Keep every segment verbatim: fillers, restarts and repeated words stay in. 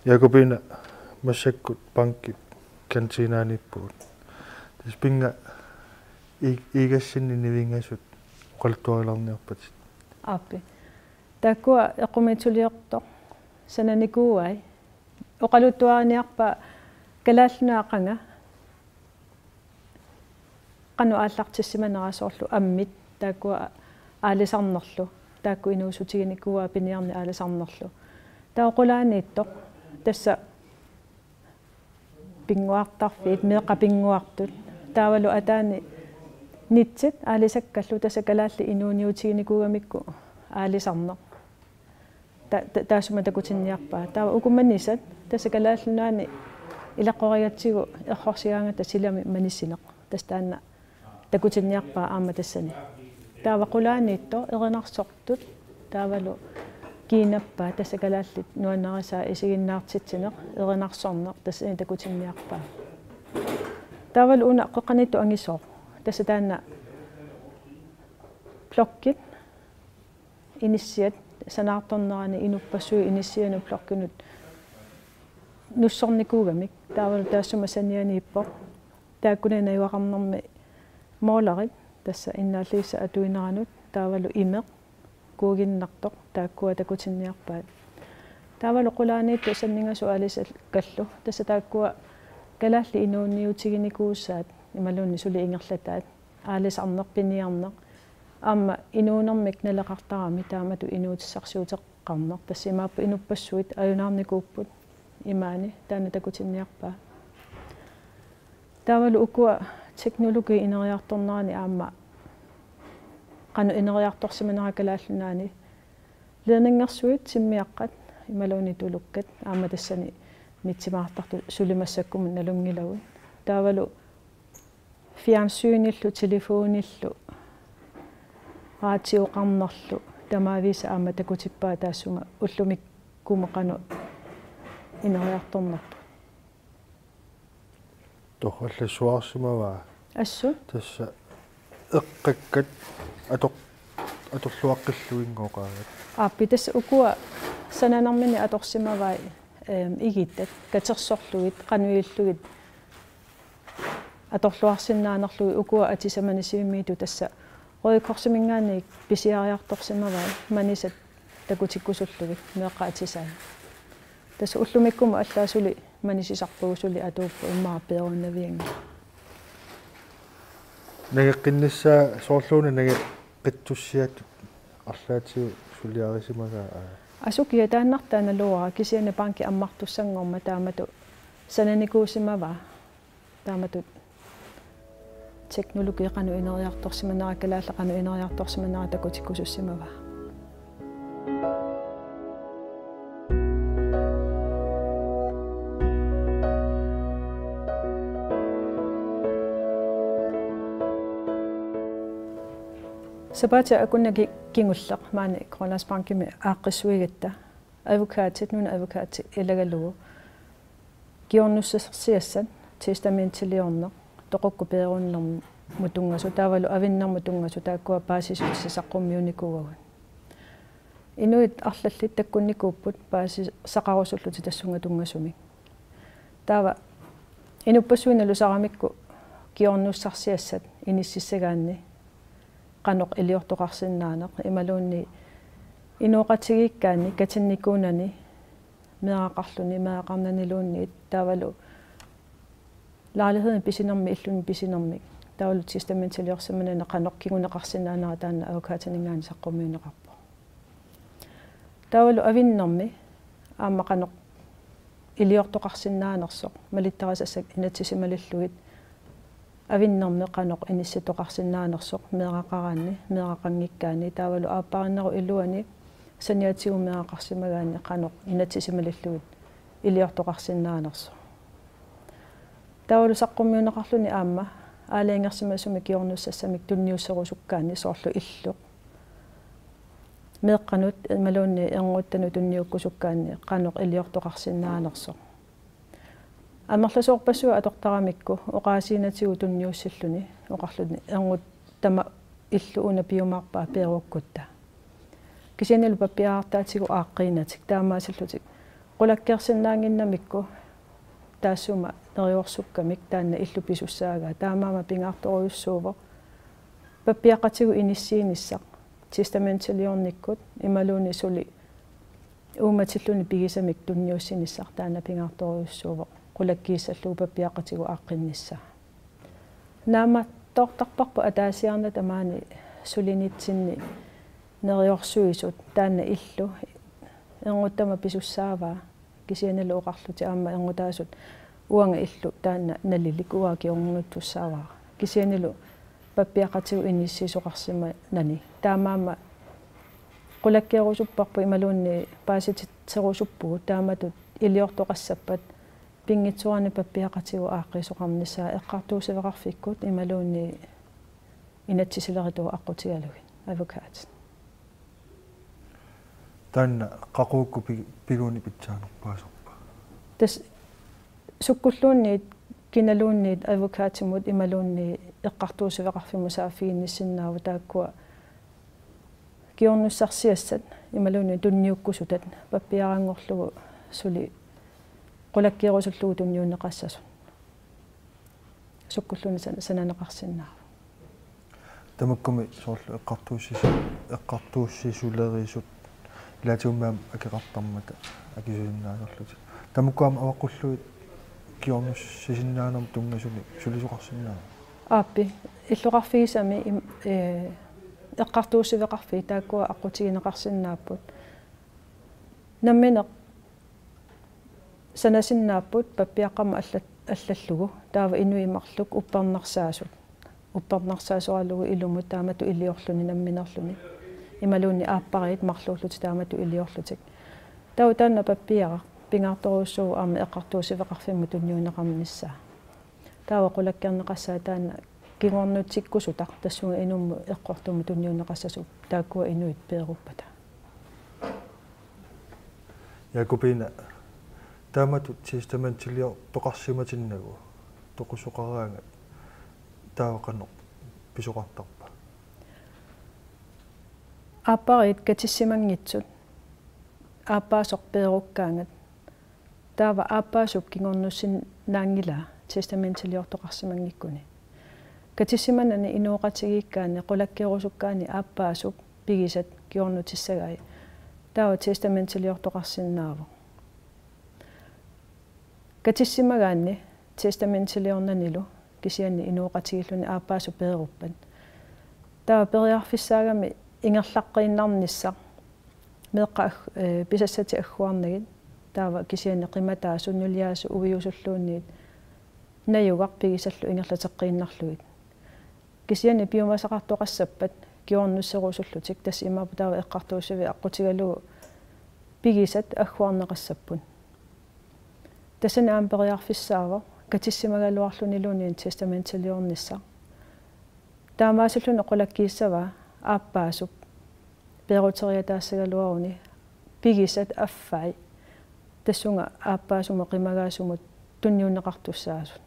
Jakobine, massakkut bankip kantinaaniippugut. Tassa pinnga i-, iigassinni nivingasut oqaluttuarilaarniarpatit. Aappi. Taakkua eqqumiitsuliortoq sananikuuai. Oqaluttuariniarpaa Kalaallit Nunaat qanga qanoq aallartissimanera, soorlu ammit, taakkua aalisarnerlu, taakku inuussutiginikuuaat piniarneq aalisarnerlu. Taava qulaaniittoq tassa pinnguartarfiit, meeqqat pinnguartut. Taavalu ataani nitsit aalisakkallu, tassa kalaallit inuuniutiginikuugamikku aalisarneq. Ta-, ta-, taassuma takutinniarpaa. Taava uku manisat, tassa Kalaallit Nunaanni ilaqqorigatsigu errorsigaangatta silami manissineq. Tassa taanna takutinniarpaa aamma tassani. Taava qulaaniittoq erinarsortut, taavalu kiinappaat, tassa kalaallit nuannarisaat isiginnaartitsineq, erinarsorneq, tassani takutinniarpaa. Taavalu una qeqqaniittoq angisooq. Tassa taanna blokkit inissiat sanaartornerani inuppassuit inissianut blokkinut nussornikuugamik. Taavalu taassuma sanianiippoq. Taakkuninnga najugaqarnermi målerit, tassa innaalliissat atuineranut, taavalu imeq kuuginnartoq, taakkua takutinniarpaat. Taavalu qulaaniittoq sanningasut aalisakkallu, tassa taakkua kalaallit inuuniutiginikuusaat imaluunniit suli ingerlataat, aalisarneq, piniarneq, aamma inuunermik naleqartarami taamatut inuutissarsiuteqarneq, tassa imaappoq inuppassuit ajunaarnikuupput imaani, taanna takutinniarpaa. Taavalu ukua teknologi ineriartornerani aamma qanoq ineriartorsimanera Kalaallit Nunaanni, ledningersuit, timmiaqqat imaluunniit tulukkat, aamma tassani nitsimaartartut suli massakkumut nalunngilagut. Taavalu fjernsynillu, telefonillu, radioqarnerlu, tamaavisa aamma takutippaa taassuma ullumikkumut qanoq ineriartornerput. Torrallassuarsimavaa. Assut? Tassa eqqakkat ator-, atorluaqqilluinngooqaavat. Aappi, tassa ukua sananerminni atorsimavai, ehm, igittat, katersorlugit, qanoq illugit atorluarsinnaanerlugit, ukua atisaminut sivimmiittoq, tassa Røde Korsiminngaanniit pisiariartorsimavai manisat takutikkusullugit meeqqat atisaat. Tassa ullumikkumut allaat suli manisisarpugut, suli atuuppoq, immaqa peeruunnavianngilaq. Nangeqqinnissaa, soorluuna nangeqqittussiatut arlaatigut suliarisimagaa, aa. Asukiaq, taannartaa naluara, kisianni banki ammartussanngormat taamatut sananikuusimavaa. Taamatut teknologi qanoq ineriartorsimanera, kalaallit qanoq ineriartorsimanera takutikkusussimavaa. Sapaatip akunneri kingulleq maani Grønlandsbankimi aaqqissuigatta advokatit, nunat advokatit ilagalugu kingornussarsiassat, testamentiliorneq, toqukkut peeruunnermut tunngasut, taavalu avinnermut tunngasut, taakkua paasissutisat saqqummiunnikuuagut. Inuit arlallit takkunnikuupput paasisaqarusullutik tassunga tunngasumik. Taava inuppassuit nalusaramikku kingornussarsiassat inississagaanni qanoq iliortoqarsinnaaneq imaluunniit inooqatigiikkaanni katinnikuunani meeraqarluni, meeraqarnaniluunniit, taavalu lejlighedimik pisinermik, illunik pisinermik, taavalu testamentiliorsimanani qanoq kinguneqarsinnaanera taanna advokatininngaanniit saqqummiunneqarpoq. Taavalu avinnermi aamma qanoq iliortoqarsinnaanersoq, malittarisassat inatsisimalillugit avinnermi qanoq inissitoqarsinnaanersoq meeraqaraanni, meeraqanngikkaanni, taavalu aappariinnerup iluani saniatigut meeraqarsimagaanni qanoq inatsisimalillugit iliortoqarsinnaanersoq. Taavalu saqqummiunneqarluni aamma aalajangersimasumik kingornussassamik tunniusserusukkaanni, soorlu illup meeqqanut imaluunniit ernguttanut tunniukkusukkaanni qanoq iliortoqarsinnaanersoq. Amerlasoorpassuit atortaramikku oqaasiinatigut tunniussilluni oqarluni: Ernguttama illu una piumaarpaa peerukkutta. Kisiannilu pappiarartaatigut aaqqiinatik, taamaasillutik Qulakkeersinnaannginnamikku taassuma neriorsukkami taanna illu pisussaagaa, taamaammat pingaartorujussuuvoq pappiaqqatigut inissiinissaq testamentiliornikkut imaluunniit suli uummatilluni pigisamik tunniussinissaq, taanna pingaartorujussuuvoq qulakkiissallugu pappiaqqatigut aaqqinnissaa. Naammattoortarparput ataasiarnata maani sulinitsinni neriorsuisut, taanna illu ernuttama pisussaavaa, kisiannilu oqarlutik aamma ernutaasut uanga illu taanna nalilik, uanga kingornuttussaavara, kisiannilu pappiaqqatigut inissiisoqarsimanani. Taamaammat qulakkeerusupparput imaluunniit paasititserusuppugut, taamatut iliortoqassappat pinngitsoorani pappiaqqatigut aaqqiisoqarnissaa eqqartuussiveqarfikkut imaluunniit inatsisilerituut aqqutigalugit, advokatit. Taanna qaqugukkut pi-, piguni pitsaanerpaasarpa? Tassa sukkulluunniit kinaluunniit advokatimut imaluunniit eqqartuussiveqarfimmut saaffiginnissinnaavoq, taakkua kingornussarsiassat imaluunniit tunniukkusutat pappiaranngorlugu suli qulakkeerusullugu tunniunneqassasut. Sukkulluunniit san-, sananeqarsinnaavoq. Tamakkumi soorlu eqqartuussis-, eqqartuussisulerisut ilaatigut aamma akeqartarmata akisusinnaanerlutik. Tamakku aamma avaqqullugit kingornussisinnaanermut tunngasunik sulisoqarsinnaava? Aappi, illoqarfigisami im-, ee, eqqartuussiveqarfiit taakkua aqqutigineqarsinnaapput. Nammineq sanasinnaapput pappiaqqamut alla-, allallugu, taava inuit marluk uppernarsaasut. Uppernarsaasoralugu ilumut taamatut iliorluni nammineerluni. Imaluunniit aappariit marluullutik taamatut iliorlutik. Taava taanna pappiaraq pingaartorujussuuvoq aamma eqqartuussiveqarfimmut tunniunneqarnissaa. Taava qulakkeerneqassaaq taanna kingornutikkusutaq tassunga inummut eqqortumut tunniunneqassasut, taakkua inuit peeruppata. Jakobine, taamatut testamentiliortoqarsimatinnagu toqusoqaraangat taava qanoq pisoqartarpa? Aappariit katissimanngitsut, aappaasoq peerukkaangat, taava aappaasup kingornussinnaanngilaa testamentiliortoqarsimanngikkuni. Katissimanani inooqatigiikkaanni qulakkeerusukkaanni aappaasup pigisat kingornutissagai, taava testamentiliortoqarsinnaavoq. Katissimagaanni testamentiliornanilu kisianni inooqatigiilluni aappaasup peeruppat, taava periarfissaagami ingerlaqqiinnarnissaq, meeqqat ag-, ee, pisassatik agguarnagit, taava kisianni qimataasut, nuliaasut, uiusulluunniit najugaq pigisallu ingerlateqqiinnarlugit. Kisianni piumasaqartoqassappat kingornusserusullutik, tassa imaappoq taava eqqartuussivik aqqutigalugu pigisat agguarneqassapput. Tassani aamma periarfissaavoq katissimagaluarluniluunniit testamentiliornissaq. Taamaasilluni qulakkiissavaa aappaasup peeruteriataassagaluaruni pigisat affai tassunga aappaasumut qimagaasumut tunniunneqartussaasut.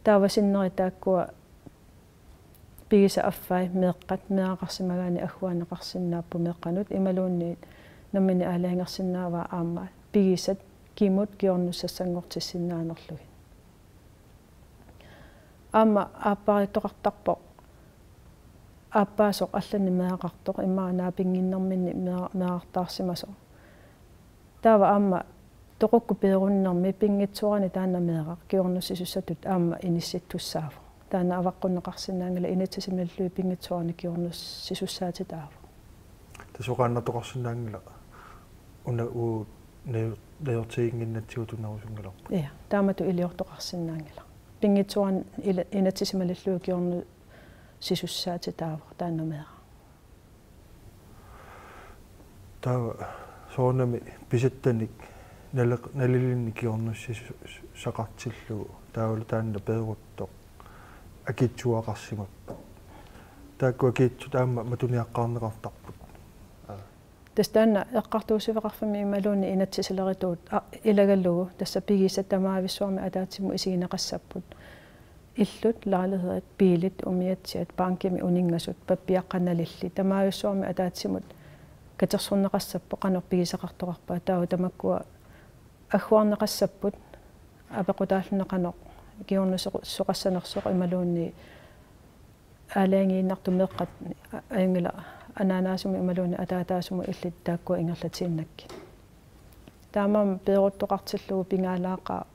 Taava sinneri taakkua pigisat affai meeqqat meeraqarsimagaanni agguaanneqarsinnaapput meeqqanut, imaluunniit nammineq aalajangersinnaavaa aamma pigisat kimut kingornussassanngortissinnaanerlugit. Aamma aappariittoqartarpoq aappaasoq allannik meeraqartoq, immaqa naapinnginnerminni meera-, meerartaarsimasoq. Taava aamma toqukkut peerunnermi pinngitsoorani taanna meeraq kingornussisussatut aamma inissittussaavoq. Taanna avaqqunneqarsinnaanngilaq, inatsisimalillugit pinngitsoorani kingornussisussaatitaavoq. Tassa oqaannartoqarsinnaanngilaq una uu naju-, najortiginnginnatsigu tunerusunngilarput. Ja, taamatut iliortoqarsinnaanngilaq. Pinngitsoorani ila-, inatsisimalillugit kingornussisussaatitaavoq taanna meeraq. Taava soorunami pisattanik naleq-, nalilinnik kingornussisaqartillugu, taavalu taanna peeruttoq akitsuaqarsimappat. Taakku akitsut aamma matuniaqqaarneqartarput. Aa. Tassa taanna eqqartuussiveqarfimmi imaluunniit inatsisilerituut, a, ilagalugu tassa pigisat tamaavissuarmik ataatsimut isigineqassapput. Illut, lejligherit, biilit, umiatsiat, bankimi uninngasut, pappiaqqat, nalillit, tamaavissuarmik ataatsimut katersorneqassapput qanoq pigisaqartoqarpa, taava tamakkua agguarneqassapput apeqqutaalluni qanoq kingornusoqassanersoq imaluunniit aalajangiinnartut meeqqat ajunngilaq anaanaasumut imaluunniit ataataasumut illit taakkua ingerlatiinnakkit. Taamaammat peeruttoqartillugu pingaalaaqaaq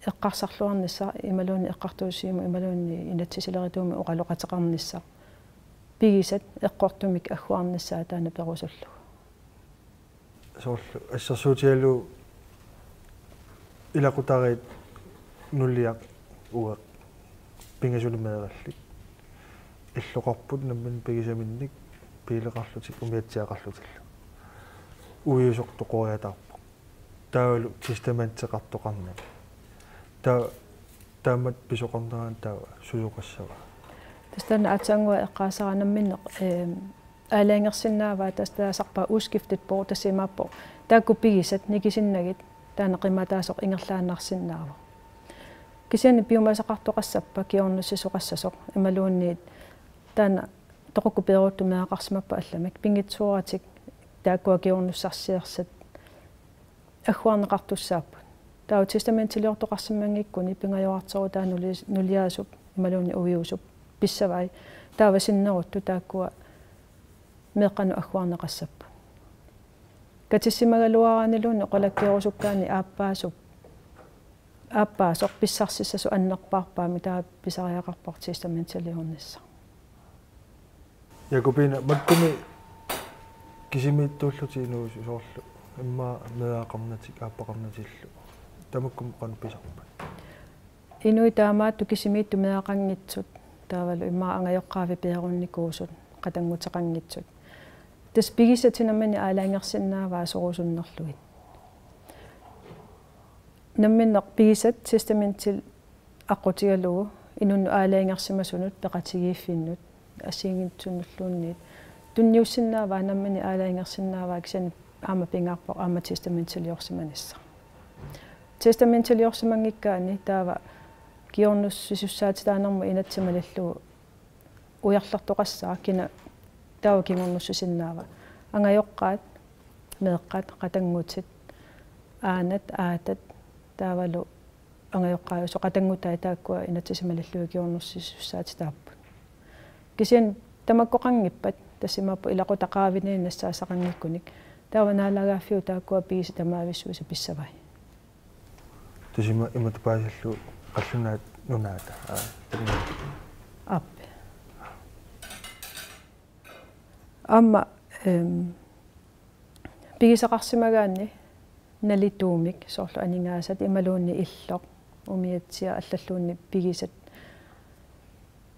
eqqarsarluarnissaq imaluunniit eqqartuussivimmut imaluunniit inatsisilerituumik oqaloqateqarnissaq pigisat eqqortumik agguarnissaat taanna perusullugu. Soorlu assersuutigalugu ilaqutariit nuliaq uagut pingasunik meerallit illoqarput nammineq pigisaminnik biileqarlutik umiatsiaqarlutillu. Uiusoq toqoriataarpoq. Taavalu testamenteqartoqarnani. Taa-, taamatut pisoqarnerani taava susoqassava? Tassa taanna aatsaannguaq eqqaasara namminneq, eem, aalajangersinnaavaa tassa taasarpaat udskiftet bo tassa imaappoq. Taakku pigisat nikisinnagit taanna qimataasoq ingerlaannarsinnaavoq. Kisianni piumasaqartoqassappat kingornussisoqassasoq imaluunniit taanna toqukkut peeruuttut meeraqarsimappat allamik pinngitsooratik taakkua kingornussarsiassat agguarneqartussaapput. Taava testamentiliortoqarsimanngikkunik pingajuarterutaa nuli-, nuliaasup imaluunniit uiusup pissavai. Taava sinneruttut taakkua meeqqanut agguarneqassapput. Katissimagaluaraanniluunniit qulakkeerusukkaanni aappaasup, aappaasoq pissarsissasoq annerpaarpaamik taava pisariaqarpoq testamentiliornissaq. Jakobine, makkumi kisimiittuullutit inuusut soorlu immaqa meeraqarnatik aappaqarnatillu. Tamakkumi qanoq pisarpat? Inuit taamaattut kisimiittut meeraqanngitsut taavalu immaqa angajoqqaavit peerunnikuusut qatannguteqanngitsut. Tassa pigisatit nammineq aalajangersinnaavaat sorusunnerlugit. Namminneq pigisat testamentil aqqutigalugu inunnut aalajangersimasunut peqatigiiffinnut assigiinngitsunulluunniit tunniussinnaavaa nammineq aalajangersinnaavaa kisianni aamma pingaarpoq aamma testamentiliorsimanissaq. Testamentiliorsimanngikkaanni taava kingornussisussaatitaanermut inatsit malillugu ujarlertoqassaaq kina taava kingornussisinnaava. Angajoqqaat, meeqqat, qatanngutit, aanat, aatat, taavalu angajoqqaajusoq qatanngutai taakkua inatsisit malillugit kingornussisussaatitaapput. Kisianni tamakkoqanngippat tassa imaappoq ilaquttat qaavaniinneq nassaassaqanngikkunik taava naalagaaffiup taakkua pigisat tamaavissuisa pissavai. Tassa ima, imatut paasillugu qallunaat nunaata. Aa, tamaat. Aap. Aamma, ehm, pigisaqarsimagaanni nalituumik soorlu aningaasat imaluunniit illoq umiatsiaq allalluunniit pigisat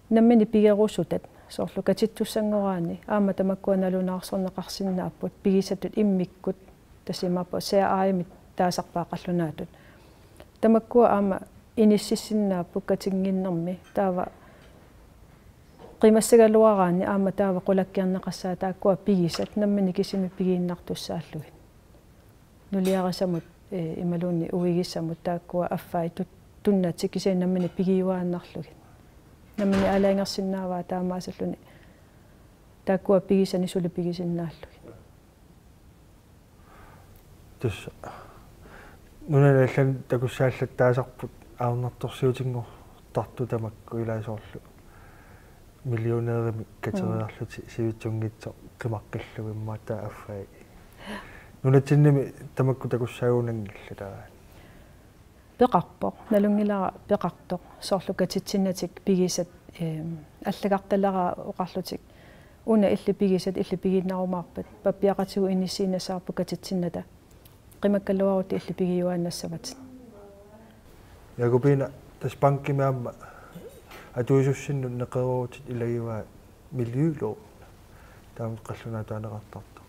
nammineq pigerusutat soorlu katittussanngoraanni aamma tamakkua nalunaarsorneqarsinnaapput pigisatut immikkut tassa imaappoq C R I-mik taasarpaat qallunaatut. Tamakkua aamma inississinnaapput katinnginnermi taava qimassagaluaraanni aamma taava qulakkeerneqassaaq taakkua pigisat nammineq kisimik pigiinnartussaallugit. Nuliarisamut, eh, imaluunniit uigissamut taakkua affai tut-, tunnatik kisianni nammineq pigiuaannarlugit. Nammineq aalajangersinnaavaa taamaasilluni taakkua pigisanik suli pigisinnaallugit. Tassa nunani allani takussaallattaasarput ajornartorsiutinngortartut tamakku ilaa soorlu millionærimik kateriarlutik sivitsunngitsoq qimaqqillugu immaqa taava affai. Nunatsinnimi tamakku takussaagunanngillat taava. Peqarpoq, nalunngilara peqartoq, soorlu katitsinnatik pigisat, ehm, allagartaleraa oqarlutik. Una illit pigisat, illit pigiinnarumaarpat, pappiaqatigut inissiinnassavarput katitsinnata. Qimakkaluarutit illit pigiuaannassavatit. Jakobine, tassa bankimi aamma atuisussinnut neqeroorutit ilagivaat miljøvlån. Taama qallunaatut taaneqartartoq.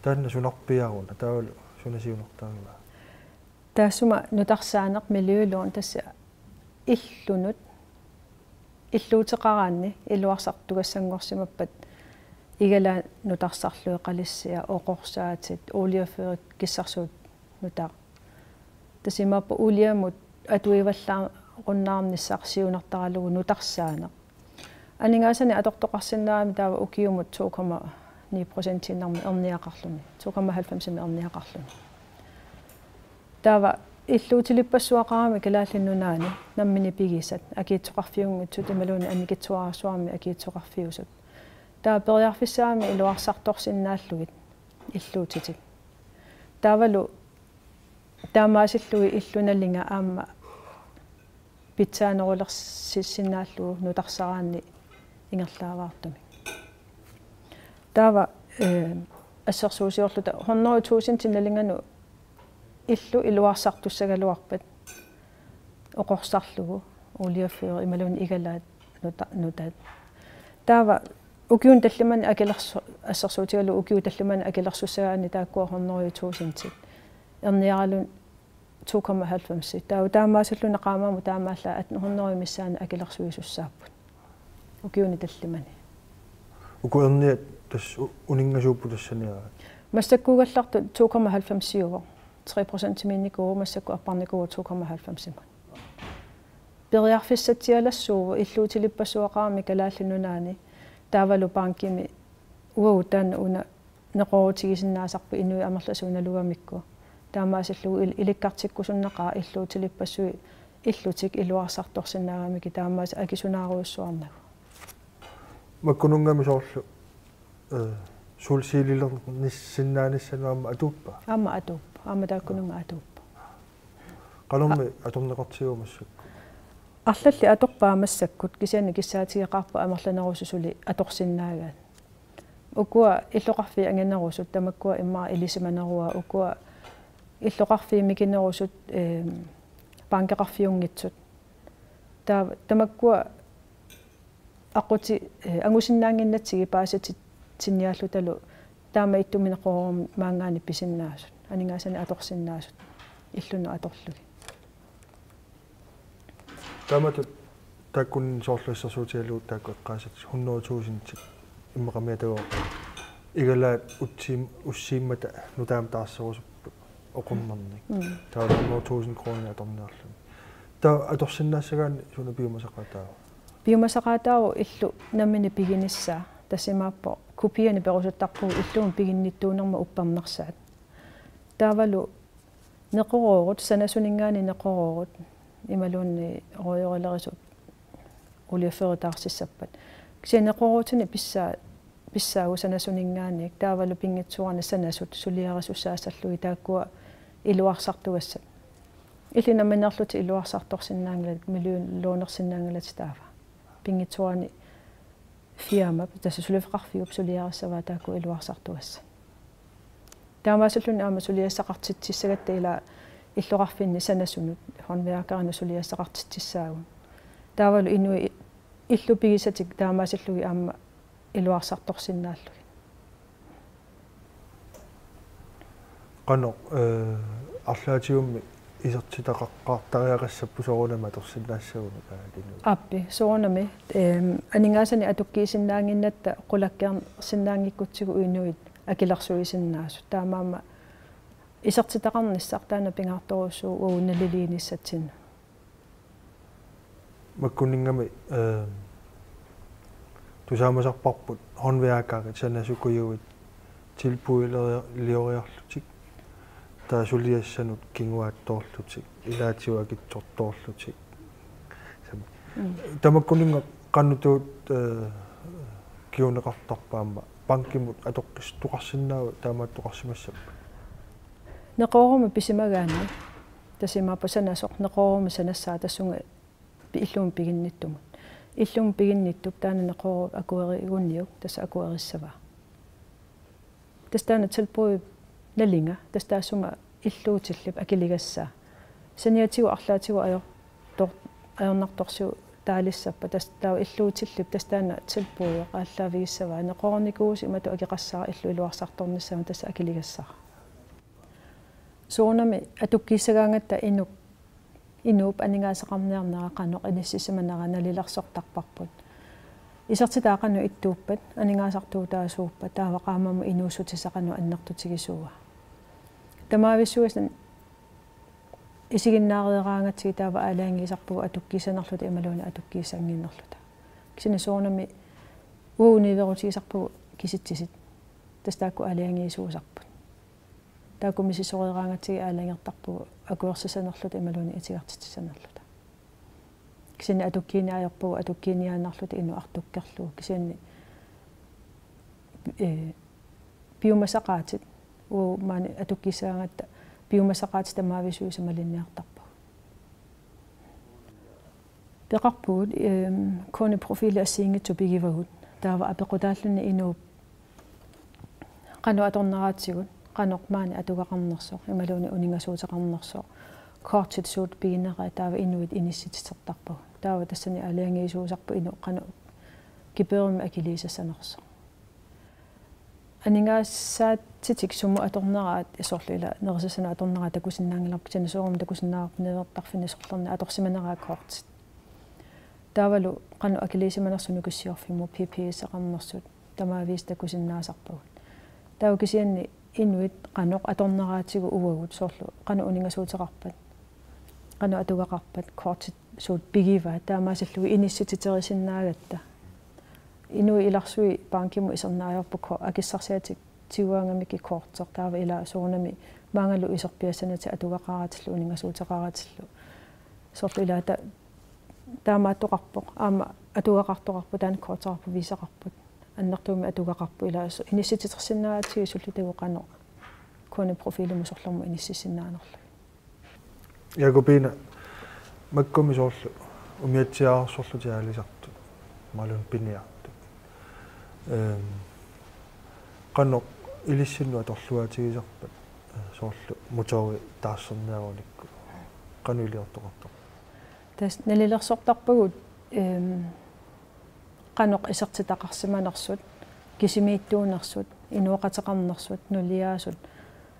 Taanna sunarpiaruna, taavalu suna siunertarivaa? Taassuma nutarsaaneq miljøvlån tassa illunut, illuuteqaraanni iluarsartugassanngorsimappat igalaat nutarsarlugit qalissiat, oqorsaatit, oliefyrit, kissarsuut nutaaq. Tassa imaappoq oliemut atuivallaarunnaarnissaq siunertaralugu nutarsaaneq. Aningaasanik atortoqarsinnaammat taava ukiumut to komma ni procentiinnarmik erniaqarluni, to komma halvfemsimik erniaqarluni. Taava illuutilippassuaqarami Kalaallit Nunaanni nammineq pigisat, akiitsoqarfiunngitsut imaluunniit annikitsuararsuarmi akiitsoqarfiusut. Taava periarfissaami iluarsartorsinnaallugit illuutitik. Taavalu taamaasillugit illup nalinga aamma pitsaanerulersissinnaallugu nutarsaraanni ingerlaartumik. Taava, eh, assersuusiorluta hundrede tusind nalinganut illu iluarsartussagaluarpat oqorsarlugu oliefyr imaluunniit igalaat nuta-, nutaat. Taava ukiuni tallimani akilersu-, assersuutigalugu ukiuni tallimani akilersussagaanni taakkua hundrede tusind. Erniaraluunniit to komma halvfems. Taava taamaasilluni qaammammut taamaallaat atten hundrede missaani akilersuisussaapput. Ukiuni tallimani. Uku erniat tassa u-, uninngasuupput tassaniaraat. Massakkuugallartut to komma halvfemsiuvoq. Tre procentimiinnikuuvoq, massakkut apparnikuuvoq to komma halvfemsimut. Periarfissatsialassuuvoq illuutilippassuaqarami Kalaallit Nunaanni taavalu bankimi uagut taanna una neqeroorutigisinnaasarput inuit amerlasuut nalugamikku. Taamaasillugu il-, ilikkartikkusunnaqaaq illuutilippassuit illutik iluarsartorsinnaagamikku taamaasillugu akisunaarujussuarnagu. Makkununngami soorlu, eh, solcellilernissisinnaanissanut aamma atuuppa? Aamma atuuppa. Aamma taakkununnga atuuppa. Qanormi atorneqartigiva massakkut? Arlallit atorpaat massakkut kisianni kissaatigeqaarput amerlanerusut suli atorsinnaagaat. Ukua illoqarfiit anginerusut tamakkua immaqa ilisimaneruaat, ukua illoqarfiit mikinerusut, ehm, bankeqarfiunngitsut. Taa-, tamakkua aqquti-, eh, angusinnaannginnatsigit paasitinniaallutalu taama ittumik neqeroorumik maanngaanniit pisinnaasut, aningaasanik atorsinnaasut, illunut atorlugit. Taamatut taakkununnga soorlu assersuutigalugu taakku eqqaasat hundrede tusind immaqami atagooq igalaat utsiim-, ussiimmata nutaamik taarserusupput oqunnernik. Mm. Taava hundrede tusind kroner atorniarluni. Taava atorsinnaassagaanni suna piumasaqaataava? Piumasaqaataavoq illu nammineq piginissaa, tassa imaappoq kopianik perusuttarpugut illunik piginnittuunermut uppernarsaat. Taavalu neqeroorut, sanasuninngaanniit neqeroorut, imaluunniit røgerilerisut oliefyritaarsissappat. Kisianni neqeroorutinik pissaa-, pissaagut sanasuninngaanniit, taavalu pinngitsoorani sanasut suliarisussaassallugit taakkua iluarsartugassat. Illit nammineerlutit iluarsartorsinnaanngilatit, millionloonersinnaanngilatit taava. Pinngitsoorani firmap, tassa suliffeqarfiup suliarissavaa taakku iluarsartugassat. Taamaasilluni aamma suliassaqartitsissagatta ilaa illoqarfinni sanasunut, håndværkerinut suliassaqartitsissaagut. Taavalu inuit illut pigisatik taamaasillugit aamma iluarsartorsinnaallugit. Qanoq, eh, arlaatigut isertitaqaqqaartariaqassapput soorunami atorsinnaassagunut aalinnut? Aappi, soorunami, ehm, aningaasanik atukkiisinnaannginnatta qulakkeersinnaanngikkutsigu inuit akilersuisinnaasut. Taamaammat isertitaqarnissaq taanna pingaartorujussuuvoq uagut naliliinissatsinnut. Makkunninngami, eh, tusaamasarparput håndværkerit, sanasukujuit, tilbuddilioriarlutik, taava suliassanut kinguaattoorlutik, ilaatigut akitsortoorlutik. Sam-, Mm. Tamakkuninnga qanoq tuut, eh, kinguneqartarpa aamma bankimut atoqqissoqarsinnaavat taamaattoqarsimassappat? Neqeroorumik pisimagaanni, tassa imaappoq sanasoq neqeroorumik sanassaaq tassunga pi-, illumut piginnittumut. Illumut piginnittup taanna neqeroorut akueriguniuk, tassa akuerissavaa. Tassa taanna tilbuddip nalinga, tassa taassuma illuutillip akiligassaa. Saniatigut arlaatigut ajortor-, ajornartorsiutaalissappat, tassa taava illuutillip, tassa taanna tilbuddeq aallaavigissavaa. Neqeroornikuuvusi imatut akeqassaaq illu iluarsartornissamut, tassa akiligassara. Soorunami atukkiissagaangatta inuk, inuup aningaasaqarniarnera qanoq inissisimanera nalilersortarparput. Isertitat qanoq ittuuppat, aningaasartuutaasuuppat, taava qaammammut inuussutissaq qanoq annertutigisuua. Tamaavissuisa isiginnaareeraangatsigit taava aalajangiisarpugut atukkiissanerluta imaluunniit atukkiissannginnerluta. Kisianni soorunami uagut niuerutigisarpugut kisitsisit. Tassa taakku aalajangiisuusarput. Taakku misissoreeraangatsigit aalajangertarpagut akuersissanerluta imaluunniit itigartitsisanerluta. Kisianni atukkiini ajorpagut atukkiiniaannarluta inuk artukkerlugu. Kisianni, eh, piumasaqaatit, uagut maani atukkissagaangatta piumasaqaatit tamaavisuisa malinniartarpagut. Peqarpugut, ehm, kuanni profiili assigiinngitsut pigivagut. Taava apeqqutaalluni inuup qanoq atorneraatigut, qanoq maani atugaqarnersoq, imaluunniit uninngasuuteqarnersoq, kortit suut pigineraat taava inuit inissititertarpagut. Taava tassani aalajangiisuusarpoq inuk qanoq gebyrimik akiliisassanersoq. Aningaasaatit sumut atorneraat, soorlu ila nerisassanut atorneraat takusinnaanngilarput, kisianni soorunami takusinnaavarput niuertarfinni sorlerni atorsimaneraat kortit. Taavalu qanoq akiliisimanersut nukissiorfimmut, P P S-eqarnersut, tamaavisa takusinnaasarpagut. Taava kisianni inuit qanoq atorneraatigut uagut, soorlu qanoq uninngasuuteqarpat, qanoq atugaqarpat, kortit suut pigivaat, taamaasillugu inissititerisinnaagatsigit. Inuit ilarsui bankimut iserneq ajorput ko-, akissarsiatik tiguaangamikku korteq, taava ila soorunami maanngalu iserpiassanatik atugaqaratillu uninngasuuteqaratillu. Soorlu ila ta-, taamaattoqarpoq, aamma atugaqartoqarpoq, taanna korteqarpoq, Visaqarput. Annertuumik atugaqarpoq, ila su-, inissititersinnaagatsigu sullitagu qanoq kuanni profiilimut sorlermut inississinnaanerlugit. Jakobine, makkumi soorlu umiatsiaararsorlutit aalisartut, imaluunniit piniartut. Ehm, qanoq ilissinnut atorluaatigisarpat, eh, soorlu motori taarserniarunikku. Qanoq iliortoqartarpa? Tassa nalilersortarpagut, ehm, qanoq isertitaqarsimanersut, kisimiittuunersut, inooqateqarnersut, nuliaasut,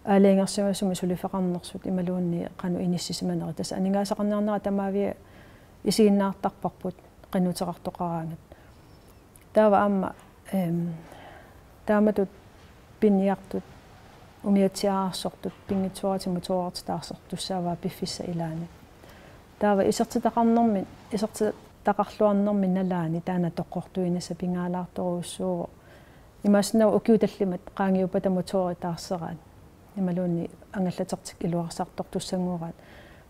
aalajangersimasumik suliffeqarnersut imaluunniit qanoq inissisimanerit. Tassa aningaasaqarniarnerat tamaavisa isiginnaartarparput qinnuteqartoqaraangat. Taava aamma, ehm, taamatut piniartut umiatsiaararsortut pinngitsooratik motoreqartitaarsertussaavaat piffissap ilaani. Taava isertitaqarnermi, isertitaqarluarnermi nalaani taanna toqqortuinissaq pingaalaartorujussuuvoq. Imaassinnaavoq ukiut tallimat qaangiuppata motori taarseraat imaluunniit angallatertik iluarsartortussanngoraat.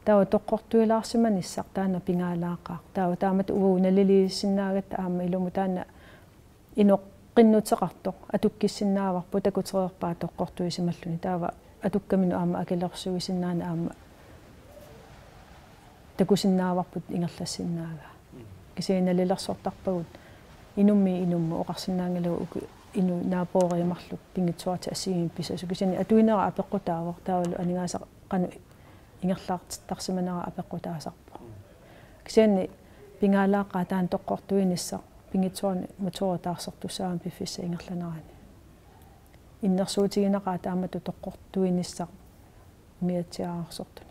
Taava toqqortuilaarsimanissaq taanna pingaalaaqaaq. Taava taamatut uagut naliliisinnaagatta aamma ilumut taanna inuk qinnuteqartoq atukkisinnaavarput, takutereerpaa toqqortuisimalluni. Taava atukkaminut aamma akilersuisinnaaneq aamma takusinnaavarput ingerlassinnaagaa. Kisianni nalilersortarpagut inummiit inummut, oqarsinnaanngilagut uku inuit naapuureermarluk pinngitsooratik assigiimmik pisasu. Kisianni atuinera apeqqutaavoq, taavalu aningaasaq qanoq ingerlaartittarsimanera apeqqutaasarpoq. Kisianni pingaalaaqaaq taanna toqqortuinissaq, pinngitsooratik motori taarsertussaammat piffissap ingerlanerani. Innersuutigineqaaq taamatut toqqortuinissaq umiatsiaararsortuni.